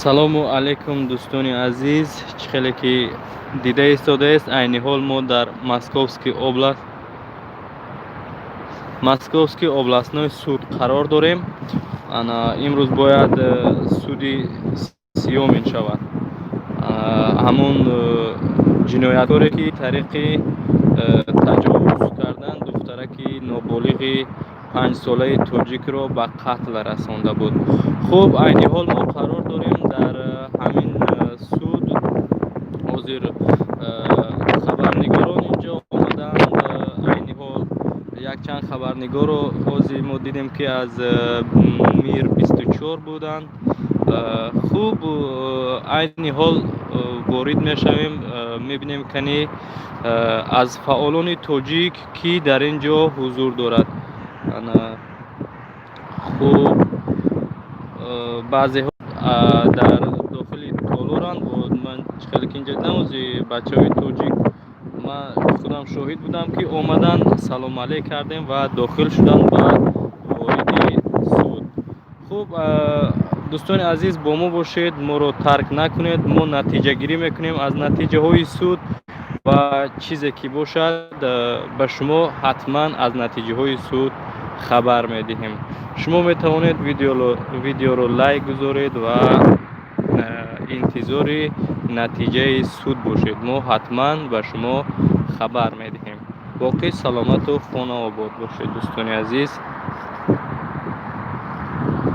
Салому алайкум, дӯстони азиз. Чӣ хеле ки дида истодаест, айни ҳол мо дар Московский область, Московский областной суд қарор дорем. Ана имрӯз бояд суди Сиёмин шавад, ҳамун ҷинояткоре, ки тариқи таҷовуз кардан духтараки ноболиғи 5-солаи тоҷикро ба қатл расонда буд. Хуб, айни ҳол мо қарор дорем дар ҳамин суд. Ҳозир хабарнигорон инҷо омадаанд. Айни ҳол якчанд хабарнигорро ҳозир мо дидем, ки аз Мир 24 буданд. Хуб, айни ҳол ворид мешавем, мебинем, кани аз фаъолони тоҷик кӣ дар ин ҷо ҳузур дорад. Хуб, баъзеҳо дар дохили толоранд. Ман чӣ хеле ки инҷа дидам, ози бачаҳои тоҷик, ман худам шоҳид будам, ки омаданд, салом алейк кардем ва дохил шуданд ба вориди суд. Хуб, дӯстони азиз, бо мо бошед, моро тарк накунед. Мо натиҷагирӣ мекунем аз натиҷаҳои суд ва чизе ки бошад, ба шумо ҳатман аз натиҷаҳои суд хабар медиҳем. Шумо метавонед видеоро лайк гузоред ва интизори натиҷаи суд бошед. Мо ҳатман ба шумо хабар медиҳем. Боқӣ саломату хонаобод бошед, дӯстони азиз.